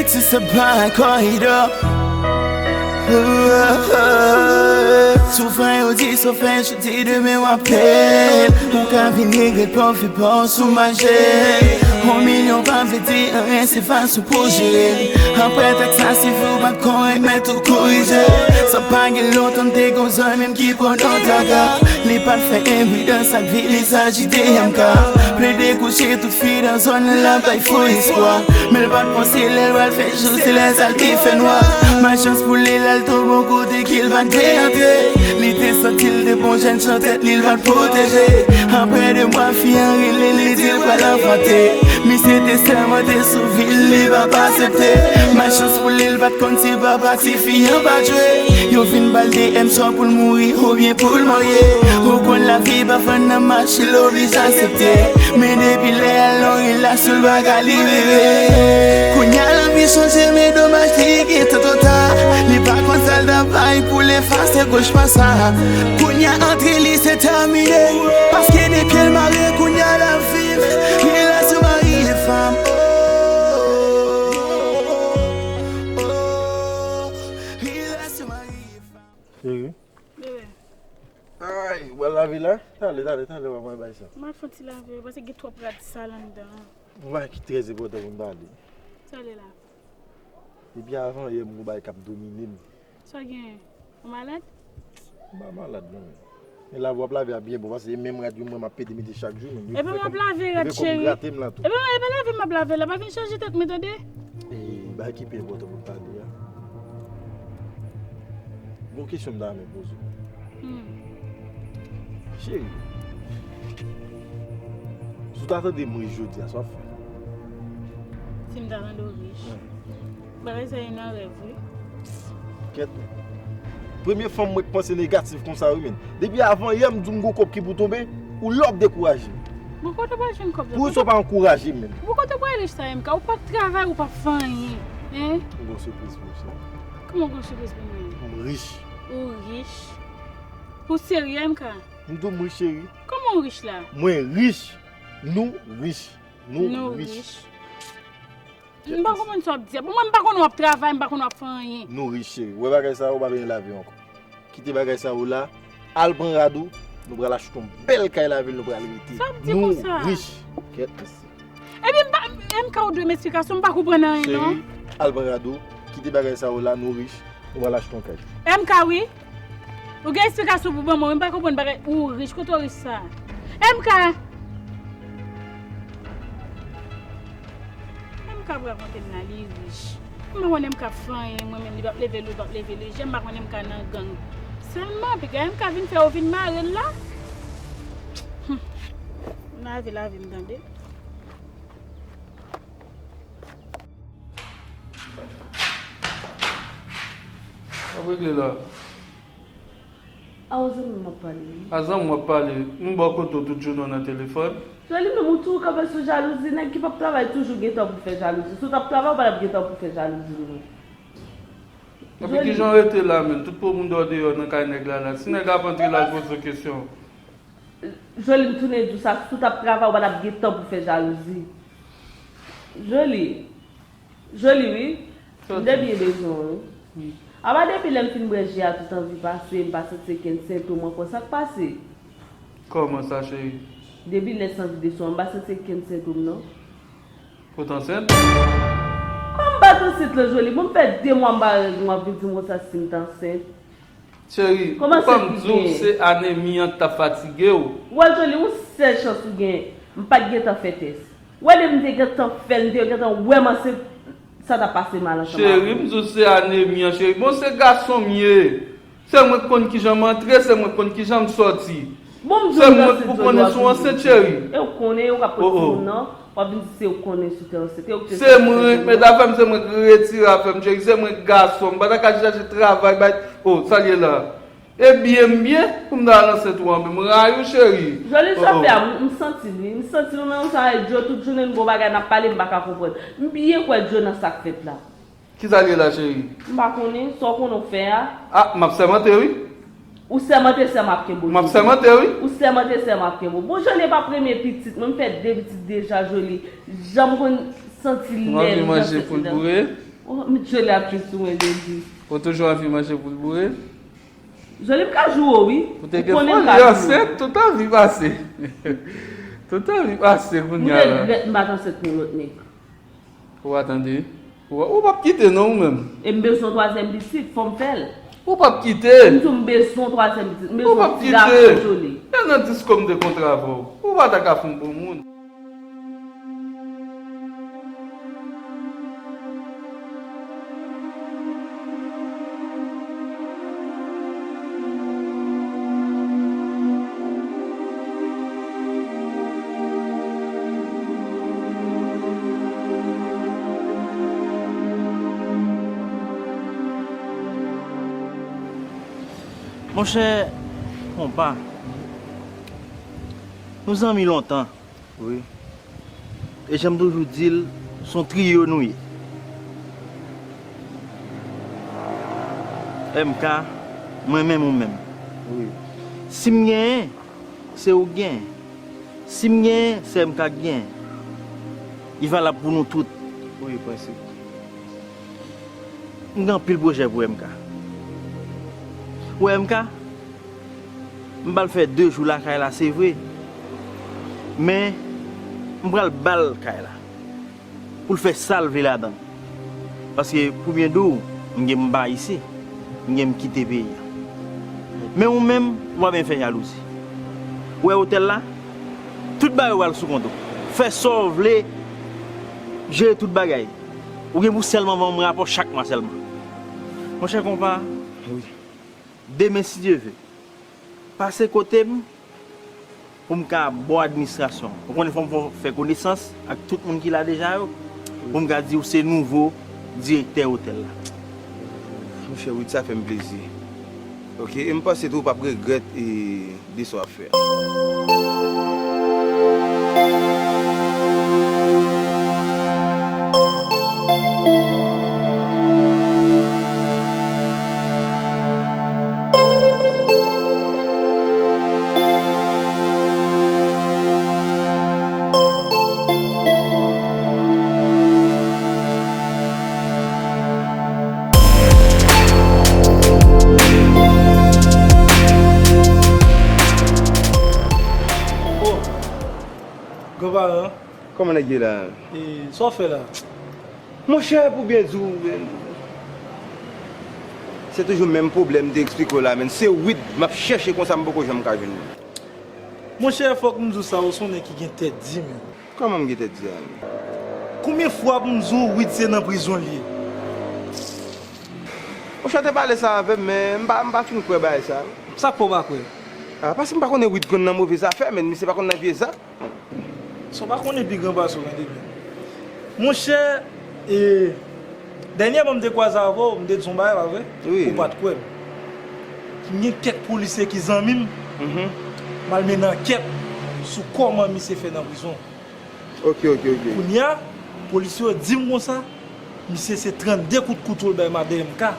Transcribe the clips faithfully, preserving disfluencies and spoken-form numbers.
It's a bar corridor. Si w fè yo di sa w fè jodi, demen w ap pè l. Ou ka vin regrèt pwofè pa w sou mache. On milyon pa vle di anyen, se fason pou jere. Apre tak sa, si fi w pa t korèk, mèt ou korije. Sa pa gen lontan, m te gon zanmi m ki pran nan traka. Li pa t fè enpridans ak vi, li saji D M K. Plede kouche tout fi nan zòn nan, l ap bay fo espwa. Men l pa t panse lè l pral fè jou, se lè sa l te fè nwa. Malchans pou li, lè l tonbe yon kote ke l pa t vle antre. Li te santi l te bon jèn, san tèt li, l pa t pwoteje. Apre de mwa, fi an rele, li di l pral anfante. Misye te sèmante sou vi l, li p ap aksepte. Malchans pou li, l pa t konn si papa tifi an pa jwe. Yo fin ba l D M swa pou l mouri oubyen pou l marye. Ou konn lavi pa fann nan mache, l oblije aksepte. Men depi lè a, l nan relasyon, l pa ka libere. Kounye a, lanvi chanje, men domaj, li gentan twò ta. Li pa konn sa l ta bay pou l efase kochma sa. Kounye a, antre li, se tèmine. Paske de pye l mare, kounye a, l ap viv relasyon mari e fanm. Oh, oh, oh, oh. Relasyon mari e fanm. Cheri. Bebe. Ay, w al lave la? Talè, talè, talè, w a mwen bay sa. M al fè yon ti lave, paske gen twòp rad sal anndan an. Yon bagay ki trè enpòtan pou m pale. Sa w ye la? Depi avan yè, m gon bagay k ap domine m. Sa w genyen? Ou malad? M pa malad, non. Men lave w ap lave a byen bon, paske e menm rad yo mwen m ap pede mete chak jou, menm yo fè kòm, yo fè kòm grate m la tou. Epi, epi lave m ap lave la, pa vin chanje tèt mwen, tande? E, bagay ki pi enpòtan pou m pale a. Gon kesyon m ta renmen poze w. Hmm. Cheri, si w ta tande m ri jodi a, sa w ap fè? Si m ta tande w ri? Wi. Bagay sa e nan rèv, wi. Kèt. Premye fanm mwen k panse negatif konsa, wi, men. Depi avan yè, m di w m gon kòb ki pou tonbe, ou la w ap dekouraje m. Bon, kote w pral jwenn kòb la? Pou sa w pa ankouraje m, menm. Bon, kote w pral rich sa, M K? Ou p ap travay, ou p ap fè anyen, en? M gon sipriz pou ou, cheri. Kòman w gon sipriz pou mwen? M rich. Ou rich? Ou serye, M K? M di w m rich, cheri. Kòman w rich la? Mwen rich. Nou rich. Nou rich. M pa konprann sa w ap di a. Pou mwen, m pa konnen w ap travay, m pa konnen w ap fè anyen. Nou rich, cheri. Wè bagay sa yo, w pa bezwen lave yo ankò. Kite bagay sa yo la, al pran rad ou, nou pral achte yon bèl kay lavil, nou pral rete. Sa w ap di konsa? Nou rich. Kèt. Epi m pa, M K, ou dwe m esplikasyon, m pa konprann anyen, non. Cheri, al pran rad ou, kite bagay sa yo la, nou rich, nou pral achte yon kay. M K, wi. Ou gen esplikasyon pou ban mwen, wi, m pa konprann bagay. Ou rich, kote w rich sa? M K! M K ap rakonte m la, li rich. M pa konnen M K ap fè anyen, mwen menm, li p ap leve lou, li p ap leve lejè, m pa konnen M K nan gang. Sèlman, piga M K vin fè yo vin mare l la. Humm. M lave, lave m tande. W ap regle la. A yon zanmi m ap pale, wi. A zanmi w ap pale, m bò kote w tout jounen w nan telefòn. Joli, menm ou toujou kanpe sou jalouzi, nèg ki p ap travay toujou gen tan pou fè jalouzi. Si w t ap travay, ou pa t ap gen tan pou fè jalouzi, non. Epi kijan w rete la menm? Tout pwofondè w deyò nan kay nèg la la. Si nèg ap antre la, l poze w kesyon. Joli, m tounen di w sa, si w t ap travay, ou pa t ap gen tan pou fè jalouzi. Joli. Joli, wi. M te byen bezwen w, wi. Apa depi lè m fin bwè ji a, tout anvi pase, m pa santi okenn sentòm ankò. Sa k pase? Kòman sa, cheri? Depi lè santi de sou an, m pa santi okenn sentòm, non. Ou t ansent? Kòman m pa t ansent, lan, Joli? Bon, m fè de mwa m pa règ mwen, w ap vin di m konsa si m t ansent. Cheri, ou pa m di w se anemi an k t ap fatige w. Wè, Joli, yon sèl chans ou gen. M pa t gentan fè tès. Wè, depi m te gentan fè l, m te gentan wè m ansent, sa t ap pase mal ansanm avè m. Cheri, m di w se anemi an, cheri. Bon, se gason m ye. Se mwen k konn kijan m antre, se mwen k konn kijan m sòti. Bon, m di w m ansent, Joli, w ap vin di. Se mwen k pou konnen si w ansent, cheri. E w konnen, ou k ap pran timoun nan. W ap vin di se ou k konnen si w te ansent, e ou k te sòti. Se mwen k mèt afè m, se mwen k retire afè m, cheri, se mwen k gason, m pa ta ka chèche travay bay, o, sa l ye la? E byen m byen, pou m ta al ansent ou an, men m rayi w, cheri. Joli, sa w fè a, m, m santi l, wi, m santi l, ou menm sa, e Djo, tout jounen n gon bagay n ap pale, m pa ka konprann. M byen kwè Djo nan sa k fèt la. Kisa l ye la, cheri? M pa konnen, sa w konnen w fè a. A, m ap sèmante, wi. Ou sèmante, sè m ap kenbe w, Joli. M ap sèmante, wi. Ou sèmante, sè m ap kenbe w. Bon, Joli, e pa premye pitit mwen, m fè de pitit deja, Joli. Jan m konn santi lè m nan senti dan. Ou anvi manje poul boure? Oh, met Jolie ap jwe sou mwen jodi. Ou toujou anvi manje poul boure? Jolie, m ka joure w, wi. Ou te gen foli ansent, tout anvi pase. Tout anvi pase kounye a la. M regrèt m pa t ansent yon lòt nèg. Ou pa tande? Ou p ap kite non ou menm. E m bezwen yon twazyèm pitit, fò m fè l. Ou p ap kite. M di w m bezwen yon twazyèm pitit, m bezwen yon ti gason Jolie. E nan disko m te kontre avè w. Ou pa ta ka fè yon bon moun. Monchè, konpa, nou zanmi lontan. Wi. E jan m toujou di l, s on triyo nou ye. M K, mwen menm ou menm. Wi. Si m genyen, se ou k genyen. Si m genyen, se M K k genyen. Li valab pou nou tout. Wi, prensip. M gen anpil pwojè pou M K. Ou wè M K, m pral fè de jou lakay la, se vre. Men, m pral ba l kay la. Pou l fè sa l vle ladan l. Paske, pou byen di w, m gen m bay isi. M gen m kite peyi a. Men ou menm, ou pa byen fè jalouzi. Ou wè otèl la? Tout bagay ou pral sou kont ou. Fè sa w vle. Jere tout bagay. Ou gen pou sèlman ban m rapò chak mwa sèlman. Monchè konpa, demen si Dye ve, pase kote m pou m ka ba w administrasyon. Ou konnen fò m fè konesans ak tout moun ki la deja yo, pou m ka di w se nouvo direktè otèl la. Monchè Wid, sa fè m plezi. Oke, e m panse tou w p ap regrèt e de sa w ap fè a. Oh, granparan. Kòman nèg ye la? E, sa w fè la? Monchè, pou byen di w, se toujou menm pwoblèm m te eksplike w la, menn. Se Wid m ap chèche konsa m poko janm ka jwenn li. Monchè, fòk m di w sa, ou se yon nèg ki gen tèt di, menn. Kòman m gen tèt di a? Konbyen fwa pou m di w Wid se nan prizon l ye? Monchè, w te pale sa avè m, men m pa, m pa fin kwè bagay sa. Sa k fè w pa kwè? A, paske m pa konnen Wid konn nan move zafè, menn, misye pa konn nan vye zak. Sa w pa konnen pi gran pase w, tande byen. Monchè, e, dènyèman m te kwaze avè w, m te di w yon bagay, pa vre? Wi. Ou pa t kwè m. M gen kèk polisye ki zanmi m. M al mennen ankèt sou kòman misye fè nan prizon. Ok, ok, ok. Kounye a, polisye yo di m konsa, misye se trannde kout kouto l bay madan M K,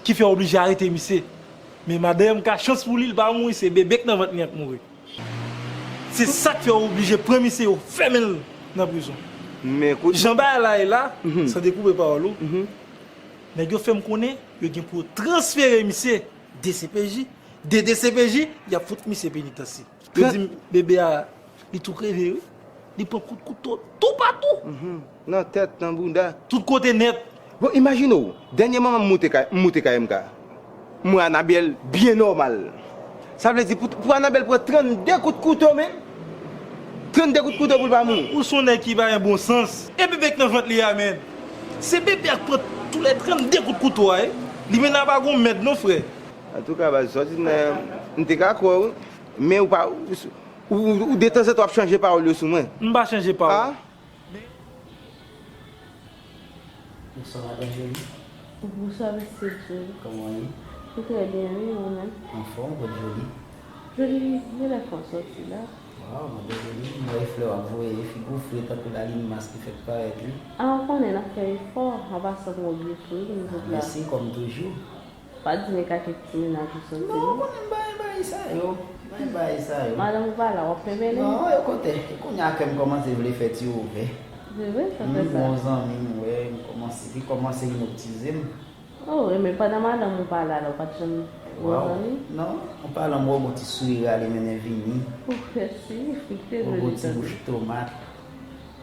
ki fè yo oblije arete misye. Men madan M K, chans pou li, li pa mouri, se bebe k nan vant li an k mouri. Se sa k fè yo oblije pran misye, yo fèmen l nan prizon. Men kout. Jan bagay la ye la, san dekoupe pawòl ou, nèg yo fè m konnen yo gen pou yo transfere misye D C P J, de D C P J, y ap fout misye penitansye. Yo di m bebe a, li tou kreve wi. Li pran kout kouto toupatou. Nan tèt, nan bounda. Tout kote nèt. Bon, imajine w, dènyèman m moute kay, m moute kay M K. M wè Anabèl byen nòmal. Sa vle di pou, pou Anabèl pran trannde kout kouto, menn. Trannde kout kouto pou l pa mouri. Ou se yon nèg ki pa gen bon sans. E bebe k nan vant li a, menn. Se bebe a k pran tou lè trannde kout kouto a, wi. Li menm nan pa gon mèd non, frè. Antouka, baz, sa w di m nan, m te ka kwè w, wi. Men ou pa, ou, ou, ou detanzantan w ap chanje pawòl yo sou mwen. M pa chanje pawòl. A? Bonswa, madan Jolie. Bonswa, mesye Jolie. Kòman w ye? M trè byen, wi, ou menm? Anfòm, kot Jolie? Jolie, genlè fè w sòti la. Waw, madan Jolie, m wè e flè w ap voye, figi w fre tankou lalin mas ki fèk parèt, wi. A, ou konnen, n ap fè efò, an pasan m wè w byen fre wi, pou nou sot la. Mèsi, kòm toujou. Pa di men kake ti mennaj ou soti non. Non, ou konnen m pa gen bagay sa yo. M pa gen bagay sa yo. Madanm ou pa la, w ap fè mennen? Non, e kote? E kounye a kè m kòmanse vle fè ti ouvè. Se vre, sa fè sa. Yon zanmi m wè, m kòmanse, li kòmanse ipnotize m. Oh, e men pandan madanm ou pa la, la, ou pa t janm yon zanmi? Non, an palan m wè yon ti souri rale mennen vini. Oh, mèsi, li te joli tande. Yon ti bouch tomat.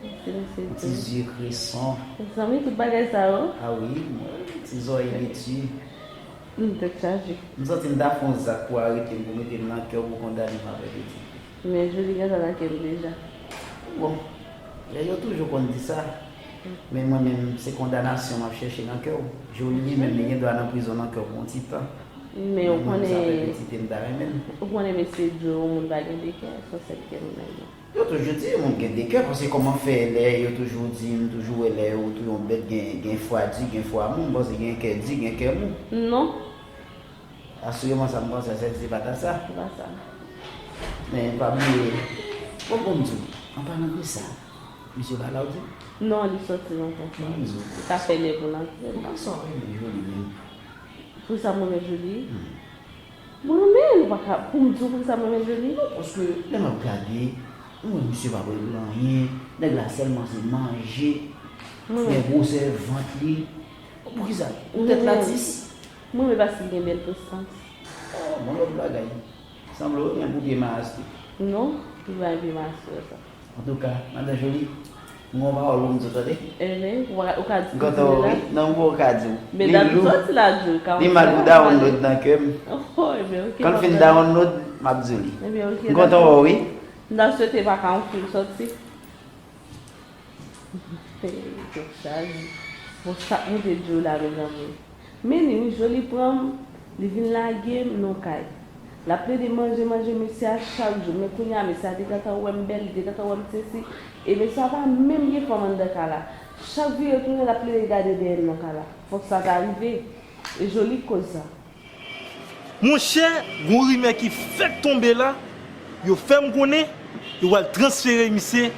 Mèsi, mèsi. Yon ti zye kreson. Zanmi, tout bagay sa yo? Ah wi, mwen, ti zòrèy beti. Hmm, tèt chaje. M santi m ta fè yon zak pou arete m, pou mete m nan kè w, pou kondane m avèk yo. Men Joly gentan nan kè m deja. Bon, lè yo toujou konn di sa. Men mwen menm, se kondanasyon m ap chèche nan kè w. Joly li menm, li gen dwa nan prizon nan kè w pou yon ti tan. Men ou konnen, ou konnen mesye di yo, moun pa gen de kè, se yon sèl kè moun nan gen. Yo toujou di moun gen de kè, paske kòman fè lè yo toujou di, m toujou wè lè yo tou yon bèt gen, gen fwa di, gen fwa mou, m panse gen kè di, gen kè mou. Non. Asireman sa m panse, se, se pa ta sa. Se pa sa. Men pa bliye, bon, bon, m di w, an palan de sa, misye pa la w di? Non, li sòti lontan. Bon, m di w. Sa fè lè pou l antre. Poukisa w renmen Joly menm? Poukisa m renmen Joly? Hmm. Mwen renmen l, ou pa ka, pou m di w poukisa m renmen Joly? Non, paske lè m ap gade, m wè misye pa pral anyen, nèg la sèlman se manje, fè gwosè vant li. Poukisa? Poutèt latis? Mwen renmen paske l gen bèl prestans. Oh, bon lòt bagay. Sanble w renmen pou pye mayas li. Non, li pa gen pye mayas frè sa. Antouka, madan Joly, m gen yon pawòl pou m di w, tande? Enben, ou ka, ou ka di m kontan w la? Wi, non, m poko ka di w. Men dat m sòti la, Joly, ka yon ti mal pou download nan kè m. Oh, enben, ok. Kan l fin download, m ap di w li. Enben, ok. M kontan wè w, wi. M ta swete pa ka yon fil sòti. Tèt chaje. Bon, sa k moute Joe la, mezanmi. Men li, wi, Joly pran m, li vin lage m nan kay. L ap plede manje, manje mesye a chak jou. Men kounye a, mesye a te gentan wè m bèl, li te gentan wè m sesi. E mesye a pa menm gen fanm anndan kay la. Chak vire tounen, l ap plede gade dèyè l nan kay la. Fòk sa ta rive. E Joly k koz sa. Monchè, gon rimè ki fèk tonbe la, yo fè m konnen yo pral transfere misye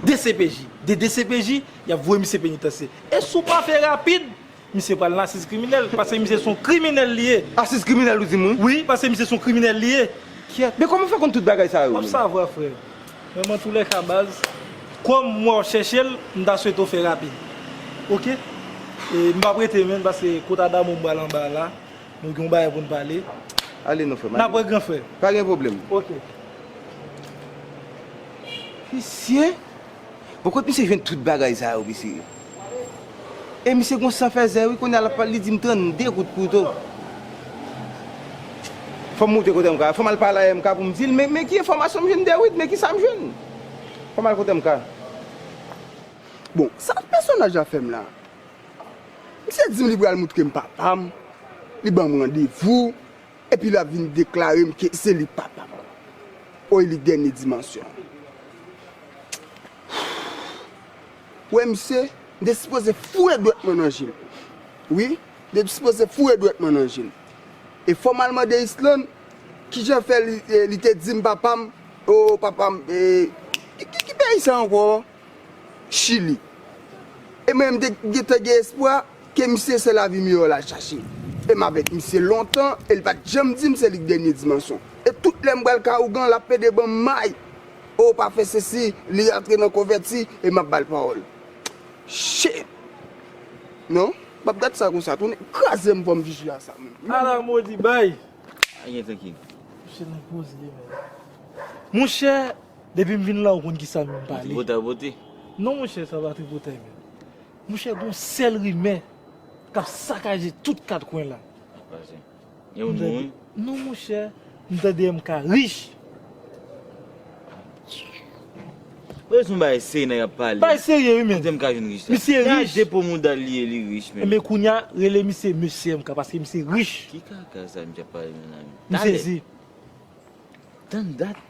D C P J. De D C P J, y ap voye misye penitansye. E si w pa fè rapid, misye pral nan asiz kriminèl, paske misye se yon kriminèl li ye. Asiz kriminèl ou di m wi? Wi, paske misye se yon kriminèl li ye. Kyèt, men kòman w fè konn tout bagay sa yo menm? W ap savwa, frè. Men antoulèka, baz, kòm m wè w ap chèche l, m ta swete w fè rapid. Oke? E m p ap rete menm, paske kot Adamo m pral anba la. Nou gen yon bagay pou n pale. Ale non, frè m. N ap wè, gran frè. Pa gen pwoblèm. Oke. Mesye, bon, kot misye jwenn tout bagay sa yo, mesye? E misye gon san fèzè, wi, kounye a l ap pale, li di m trannde kout kouto. Fò m moute kote M K, fò m al pale a M K pou m di l, men, men ki enfòmasyon m jwenn de Wid, men ki sa m jwenn? Fò m al kote M K. Bon, sa pèsonaj la fè m la? Misye di m li pral moutre m papa m, li ban m randevou, epi l ap vin deklare m ke se li papa m. Oy, li dènye dimansyon. Wè misye, m te sipoze foure dwèt mwen nan je l. Wi, m te sipoze foure dwèt mwen nan je l. E fò m al mande Island, kijan fè li, e, li te di m papa m, o papa m, e, ki, ki, ki peyi sa ankò? Chili. E mwen, m te gentan gen espwa ke misye se lavi miyò l al chache. E m avèk misye lontan, e l pa t janm di m se li k dènye dimansyon. E tout lè m pral ka ougan, l ap pede ban m may. O, pa fè sesi, li rantre nan konvèti, e m ap ba l pawòl. Shit! Non, m ap gad sa konsa, tounen kraze m, fò m jije a sa menm. Ala modi bay! Ay, gen trankil. Monchè, nèg poze, men. Monchè, depi m vin la, ou konn kisa m vin pale. Ou te pote, ou pote? Non, monchè, sa pa tripotay, men. Monchè, gon sèl rimè k ap sakaje tout kat kwen la. Ap pase. E ou non, wi? Non, monchè, m tande M K rich. Ou se yon bagay serye nèg ap pale. Bagay serye, wi, men. Kote M K jwenn rich la? Misye rich. Gade po mouda l li ye, li rich, men. Enben, kounye a, rele misye mesye M K, paske misye rich. Ki kaka sa misye ap pale, mezanmi? M sezi. Tann dat,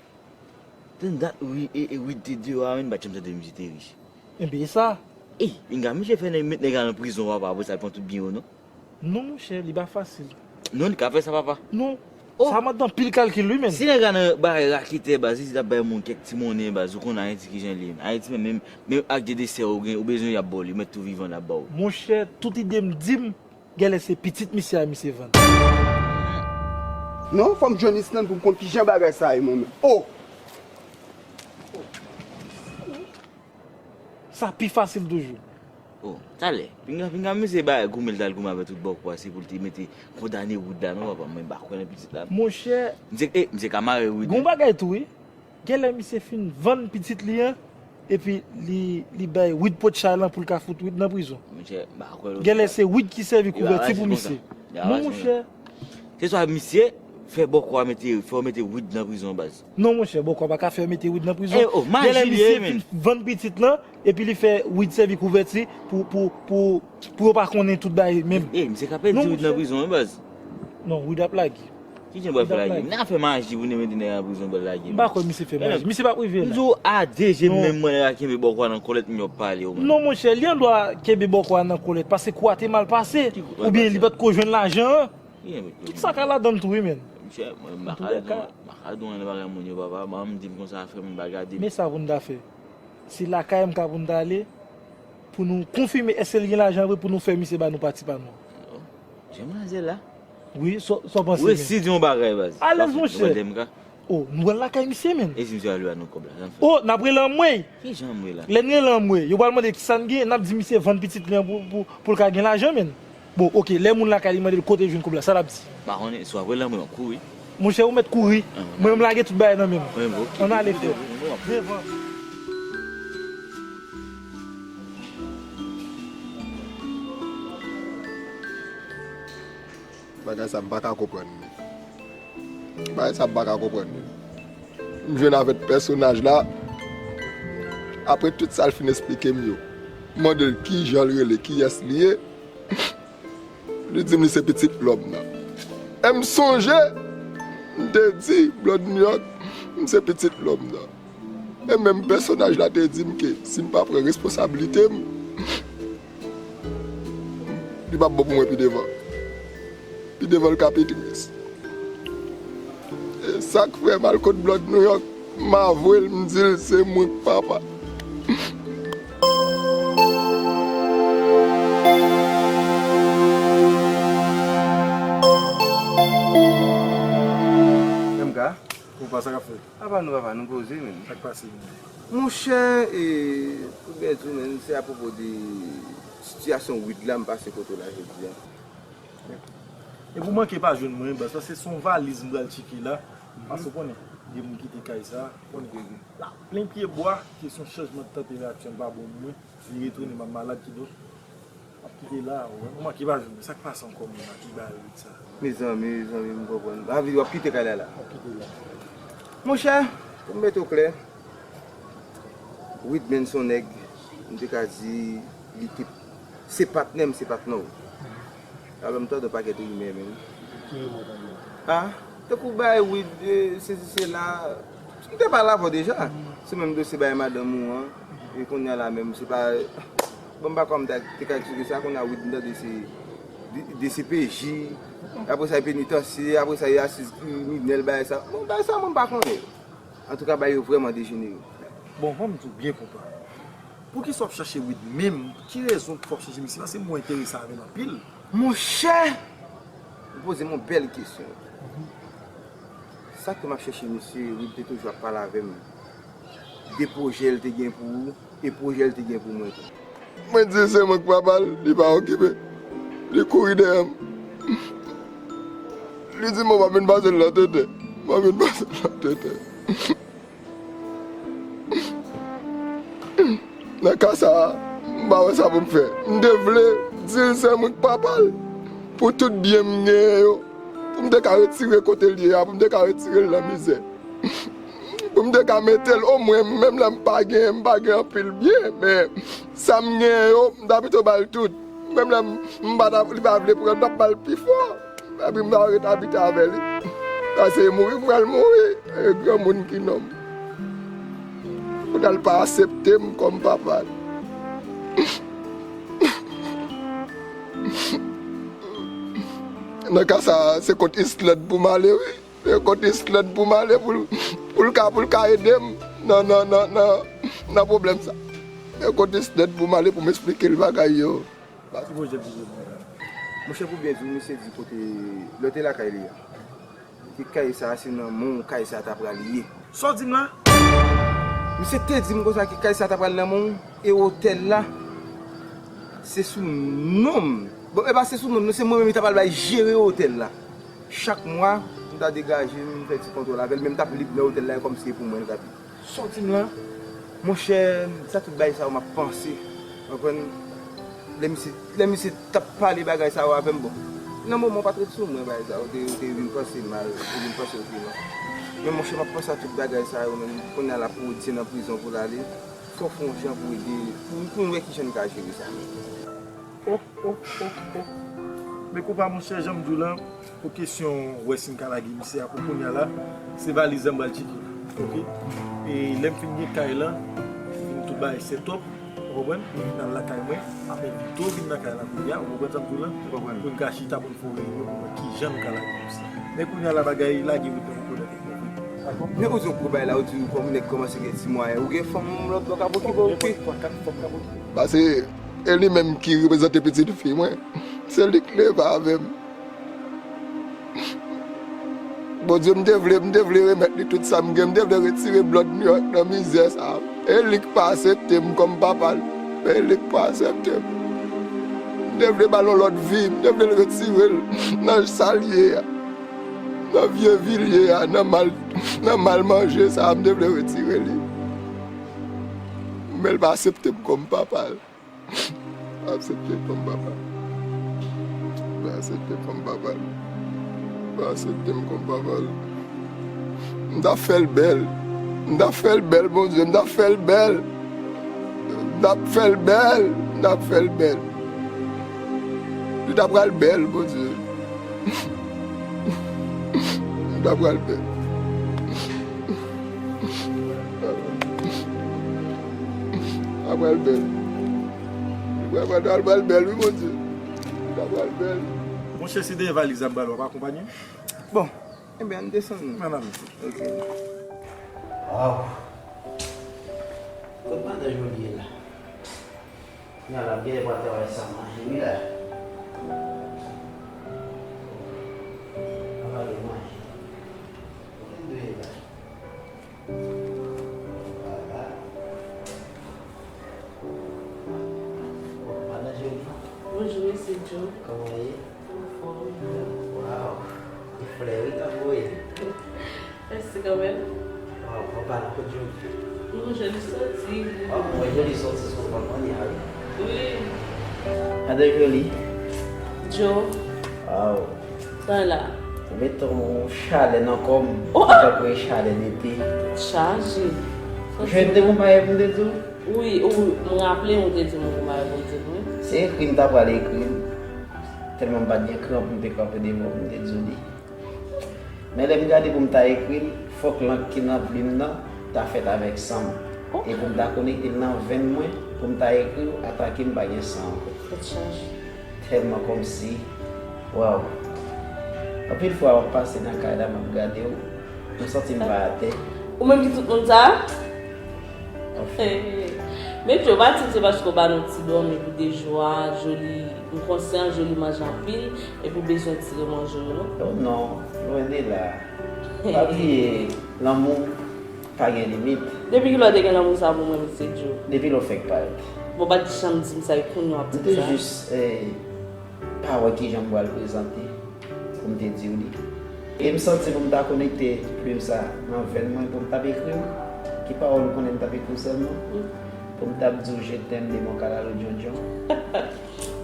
tann dat, wi, e, e, Wid te deyò a, men m pa t janm tande misye te rich. Enben, e sa. Ey, pinga, misye fè nèg, met nèg la nan prizon, papa, apre sa, l pran tout byen yo, non? Non, monchè, li pa fasil. Non, li ka fè sa, papa? Non. Oh. Sa mande anpil kalkil, wi, men. Si nèg la nan bagay raketè, baz, li t ap bay moun kèk ti monnen, baz, ou konn Ayiti kijan li ye. Ayiti, menm, menm, menm ak de desè ou gen, ou bezwen, y ap ba w li, mèt tou vivan, l ap ba w. Monchè, tout ide m di m, Genlè se pitit misye a misye vann. Non, fò m jwenn Island pou m konn kijan bagay sa ye mwen menm. Oh! Sa pi fasil toujou. Oh, talè. Pinga, pinga, misye bay goumen l t al goumen avè tout bòkò a, se pou l te mete kondane Wid la, non, papa, mwen pa kwè nan pitit la. Monchè. Misye, eh, misye ka mare Wid. Gon bagay tou, wi. Genlè misye fin vann pitit li an, epi li, li bay Wid pot chay lan pou l ka fout Wid nan prizon. Monchè, m pa kwè. Genlè se Wid ki sèvi kouvèti pou misye. Non, monchè. Se swa misye fè bòkò a mete, fè w mete Wid nan prizon, baz. Non, monchè, bòkò a pa ka fè mete Wid nan prizon. Eh, oh, maji li ye, men. Genlè misye fin vann pitit lan, epi li fè Wid sèvi kouvèti pou, pou, pou, pou yo pa konnen tout bagay menm. Eh, misye ka pèdi Wid nan prizon, wi, baz. Non, Wid ap lage. Ki jan w pral fè lage? N a fè maji pou nou mete nèg an prizon, pral lage. M pa kwè misye fè maji. Misye p ap rive la. M di w a de je menm mwen nèg la kenbe bòkò a nan kòlèt, m yo pale w, man. Non, monchè, li andwa kenbe bòkò a nan kòlèt, paske kou a te mal pase. Oubyen li pa t ko jwenn lajan an. Tout sa ka ladan l tou, wi, menn. Monchè, mwen, m pa ka di w, m pa ka di w anyen bagay moun yo, papa. Ban m di m konsa, frè m, m pa gade m. Men sa pou n ta fè. Se lakay m ka pou n ta ale, pou nou konfime èske l gen lajan vre, pou nou fè misye ba nou pati pa nou an. Oh, jan manzè la. Wi, sa w panse, men? Resi di yon bagay, baz. Alèz, monchè. Oh, nou pral lakay misye, menn. E si misye al ba nou kòb la, sa n fè? Oh, n ap rele anmwey. Ki jan anmwey la? Lè n rele anmwey, yo pral mande kisa n gen, n ap di misye vann pitit li an pou, pou, pou l ka gen lajan, menn. Bon, oke, lè moun lakay li mande l kote l jwenn kòb la, sa l ap di? M pa konnen, si w ap rele anmwey, w ap kouri. Monchè, ou mèt kouri. Mwen menm, m lage tout bagay nan men m. Ann ale, frè. Devan. Bagay sa m pa ka konprann li. Bagay sa m pa ka konprann li. M jwenn avèk pèsonaj la. Apre tout sa l fin esplike m yo, m mande l kijan l rele, kiyès li ye. Li di m li se pitit lòm nan. E m sonje m te di Blood New York m se pitit lòm nan. E menm pèsonaj la te di m ke si m pa pran responsablite m, li p ap bon pou mwen pi devan. Pi devan l ka pi tris. E sa k fè m al kot Blood New York, m avwe l, m di l se mwen k papa. M K, kòman sa k ap fèt? Apa nou papa, nou poze menm. Sa k pase menm? Monchè, e, pou byen di w menm, se apwopo de sitiyasyon Wid la m pase kote w la jodi a. Epi w manke pa jwenn mwen, baz, paske se yon valiz m pral tcheke la. Paske w konnen, gen moun kite kay sa, w konnen. La plen pye bwa, kesyon chanjman tanperatè a pa bon pou mwen. Li retounen, m ap malad, kidonk, m ap kite la. Ou manke pa jwenn mwen. Sa k pase ankò menm la ki bay Wid sa? Mezanmi, mezanmi, m konprann. Sa vle di w ap kite kay la la? M ap kite la. Monchè, pou m mete w klè, Wid menm se yon nèg, m te ka di, li te, se patnè m, se patnè w. Alò, m tande yon pakèt rimè menm. Ki rimè w tande? A, tankou bay Wid, e, sesi sela. M te pale avè w deja. Se menm dosye bay madanm ou an. E kounye a la menm, se pa, bon, m pa kwè m ta, te ka eksplike sa. Kounye a Wid, m tande se D-, D C P J, apre sa, e penitansye, apre sa, e asiz kriminèl, bagay sa. Bon, bagay sa, mwen, m pa konnen yo. Antouka, bagay yo vrèman dejenere. Bon, ban m di w byen konpa. Poukisa w ap chache Wid menm? Ki rezon k fè w ap chache misye? Paske m wè w enterese avè l anpil. Monchè! Ou poze m yon bèl kesyon. Sa k fè m ap chache misye, Wid te toujou ap pale avè m de pwojè l te gen pou ou e pwojè l te gen pou mwen tou. Mwen di l se mwen k papa l, li pa okipe. Li kouri dèyè m. Li di m w ap vin pase l nan tenten. W ap vin pase l nan tenten. Nan ka sa a, m pa wè sa pou m fè. M te vle di l se mwen k papa l pou tout byen m genyen yo, pou m te ka retire kote l ye a, pou m te ka retire l nan mizè. Pou m te ka mete l omwen, menm lè m pa gen, m pa gen anpil byen, men sa m genyen yo, m ta pito ba l tout. Menm lè m, m pa ta, li pa vle pran, m t ap ba l pi fò. Epi m ta ret abite avè li. Paske mouri, m pral mouri. E granmoun ki nonm. Pou l pa aksepte m kòm papa l. Nan ka sa a, se kont Islande pou m ale, wi. Se kont Islande pou m ale, pou l, pou l ka, pou l ka ede m nan, nan, nan, nan, nan pwoblèm sa. Se kont Islande pou m ale pou m esplike l bagay yo. Ki pwojè l te gen pou mwen la? Monchè, pou byen di w, misye di kote lè w te lakay li a, ke kay sa a se nan men w kay sa a ta pral ye. Sa w di m la? Misye te di m konsa ke kay sa a ta pral nan men w. E otèl la, se sou non m. Bon, e pa se sou non m, non, se mwen menm ki ta pral bay jere otèl la. Chak mwa, m ta degaje m, m fè ti kontwòl avè l, men m t ap lib nan otèl la, e kòmsi se pou mwen l t ap lib. Sòti m lan, monchè, sa tout bagay sa yo m ap panse. Konprann? Lè misye, lè misye t ap pale bagay sa yo avè m, bon, nan moman w pa t ret sou mwen, bagay sa yo te, te vin panse mal, te vin panse w te mal. Men monchè, m ap panse a tout bagay sa yo, men kounye a l ap wodye nan prizon pou l ale. Fò w fè yon jan pou ede, pou, pou n wè kijan n ka jere sa menm. Oh, oh, oh, oh. Men konpa monchè, jan m di w lan, pou kesyon wè si n ka lage misye a pou kounye a la, se valiz la m pral tcheke. Oke? E lè m fin gen kay lan, m fin tout bagay set up, ou konprann? M vin al lakay mwen, apre Vito vin nan kay la kounye a, ou konprann sa m di w lan? M konprann. Pou n ka chita pou n fè yon reyinyon pou n wè kijan n ka lage misye. Men kounye a la bagay lage wi nan yon kote. Men ou di yon gwo bagay la, ou di kòm nèg kòmanse gen ti mwayen. Ou gen fanm lòt bò k ap okipe w, wi. Paske e li menm ki reprezante pitit fi mwen. Se li k leve avè m. Bondye, m te vle, m te vle remèt li tout sa m gen, m te vle retire Blood New York nan mizè sa. E li k pa aksepte m kòm papa l. E li k pa aksepte m. M te vle ba l yon lòt vi, m te vle retire l nan sa l ye a. Nan vye vi l ye a, nan mal, nan mal manje sa a, m te vle retire li. Men l pa aksepte m kòm papa l. Pa aksepte m kòm papa l. Pa aksepte m kòm papa l. Pa aksepte m kòm papa l. M t ap fè l bèl. M t ap fè l bèl, Bondye. M t ap fè l bèl. M t ap fè l bèl. M t ap fè l bèl. Li ta pral bèl, Bondye. Li ta pral bèl. Li ta pral bèl. Li ta pral, pral, pral bèl, wi, Bondye. Li ta pral bèl. Monchè, se dèyè valiz la m pral wè, pa akonpanye m? Bon, ebyen, ann desann. Nan, nan, mesye. Ok. Waw. Kot madan Jolie ye la? Kounye a l ap genlè pral travay san manje wi la. Papa gen manje. Kote m dwe ye la? Papa. Oh, madan Jolie. Bonjou, mesye Joe. Kòman w ye? Anfòm. Waw. E flè wi k ap voye. Mèsi kanmenm. Waw, papa, nou kot Jolie? Non, Jolie soti. Waw, mwen Jolie soti sou balkon li a wi. Wi. Madan Jolie. Joe. Waw. Sa la. Ou mete yon chalè nan kò m. Oh, ah! Tankou e chalè nete. Chaje. Jwenn te gon bagay pou m te di w? Wi, ou, m raple w te di m gon bagay pou m di w, wi. Se ekri m ta pral ekri l. Tèlman m pa t gen kran pou m te kanpe devan w pou m te di w li. Men lè m gade pou m ta ekri l, fòk lank ki nan plim nan ta fèt avèk san m. Oh. E pou m ta konekte l nan venn mwen, pou m ta ekri l, atake m pa gen san ankò. Tèt chaje. Tèlman kòmsi, waw. Anpil fwa w ap pase nan kay la, m ap gade w, m santi m pa atè. Ou menm ki tout moun sa? Anfen. Men Joe, pa di se paske w pa nou ti dòmi pou de jou a, Jolie, m konsyan Jolie manje anpil, epi w bezwen tire manje w, non? Oh non, lwen de la. Pa bliye, lanmou pa gen limit. Depi kilè w te gen lanmou sa pou mwen, mesye Joe? Depi lè w fèk parèt. Bon, w pa t janm di m sa, e kounye a w ap di m sa? M te jis, eh, pa wè kijan m pral prezante pou m te di w li. E m santi pou m ta konekte plim sa nan venn mwen pou m t ap ekri w. Ki pawòl ou konnen m t ap ekri w sèlman? Mm. Pou m t ap di w je t'aime de mon kalalou djondjon.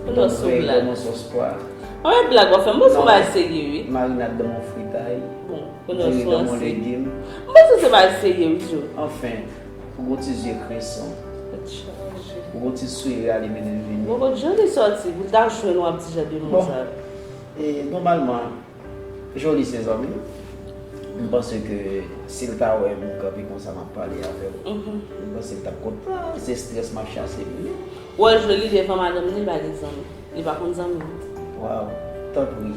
Konnen w se yon blag. Anpil blag w ap fè. M panse w bay serye, wi. Marinad dans mon fritay. Bon, konnen w se yon diri dans mon legim. M panse w se bay serye, wi, Joe. Anfen, pou gon ti zye kreson. Tèt chaje. Pou gon ti souri alime nan vini. Bon, bon, jan li sòti, pou l ta jwenn w ap di jan de mo sa yo. Bon. E, nòmalman, Jolie se zanmi m. M panse ke si l ta wè m kanpe konsa m ap pale avè w, mhm, m panse l t ap kontan. Se estrès m ap chase vini. Wè, Jolie devan madanm li, li pa gen zanmi. Li pa konn zanmi. Waw, tanpri,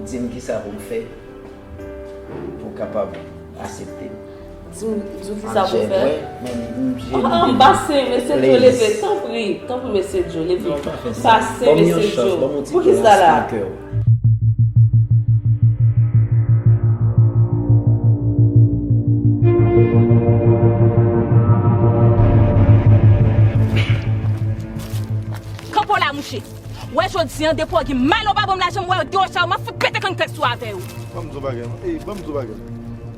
di m kisa pou m fè pou w kapab aksepte m. Di m, di m kisa pou fè. An, an, pase, mesye Joe, leve, tanpri, tanpri, mesye Joe, leve. Pase, mesye Joe. Poukisa la? a mouche. Wè jodi an, depi w gen mal ou pa ban m lajan, m wè yo dewoche a, m ap fout pete kanntèks ou avè yo. Ban m di w bagay, non. Ey, ban m di w bagay.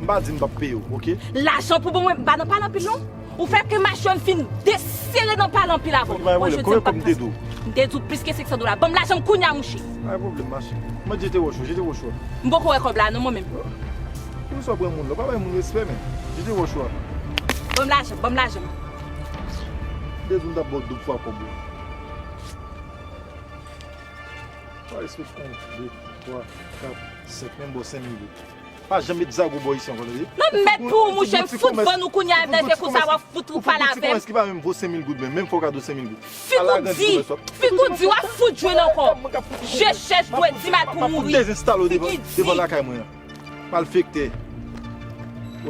M pa di m p ap peye w, oke? Lajan pou ban mwen, m pa nan pale anpil, non. Ou fè ke machwè m fin desere nan pale anpil avè w. Wè jodi an, m p ap pase. M te di w plis ke senk san dola. Ban m lajan m kounye a, mouche. Pa gen pwoblèm, mache. Mwen jete wòch ou, jete wòch ou. M poko wè kòb la, non, mwen menm. Poukisa w pran moun la? W pa bay moun respè, men. Jete wòch ou a. Ban m lajan, ban m lajan. M te di w m t ap ba w doub fwa kòb ou. Pa respekte yon, de, twa, kat, senk, menm bò senk mil goud. Pa janm met zago bò isi ankò, tande? Nan mèd pou ou, mouche, m fout vann ou kounye a, lè se konsa w ap fout ou pale avè m. Ti kòmès ki pa menm vo senk mil goud menm, menm fò w ka do senk mil goud. Figi w di, figi w di w ap fout jwenn ankò. Je chèch dwe di mal pou mouri. Figi di. Devan lakay mwen an. Malfektè.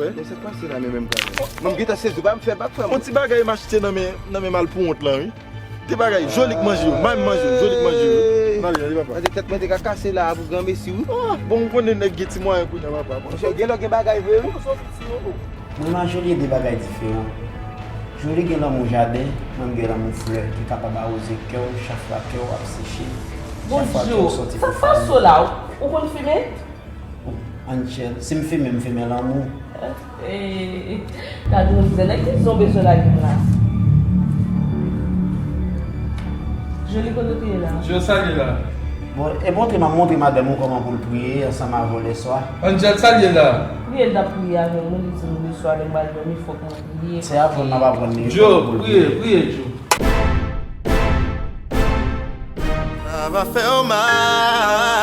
Wè. Men sa k pase la menm, menm kare? Mwen m gentan sezi, w pa m fè bak, frè m. Yon ti bagay m achte nan men, nan men malpouwont lan, wi. De bagay, Jolik manje yo, m menm manje yo, Jolik manje yo. N ale, n ale, papa. Mwen te tèt mwen te ka kase la pou granmesi, wi. Ah, bon, m konnen nèg gen ti mwayen kounye a, papa. Monchè, gen lè gen bagay vre, wi. Mwen m a Jolie de bagay diferan. Jolie gen lanmou jaden, mwen m gen lanmou flè ki kapab awoze kè w chak fwa kè w ap seche, chak fwa kè w sòti pou fanmi. Bonjou, sa k pase w la? Ou konn fimen? Oh, Angel, si m fimen, m fimen lanmou. Eh, gade yon zen, nèg ki zen w bezwen lage m la? Jolie, kote w te ye la? Joe, sa l ye la? Bon, e montre m ap montre madanm ou kòman pou l priye ansanm avè w lèswa. Angel, sa l ye la? Priye l t ap priye avè m, wi, li di m lèswa lè m pral dòmi, fòk mwen priye. Se aprann m ap aprann li. Joe, priye, priye, Joe. Sa va fè w mal.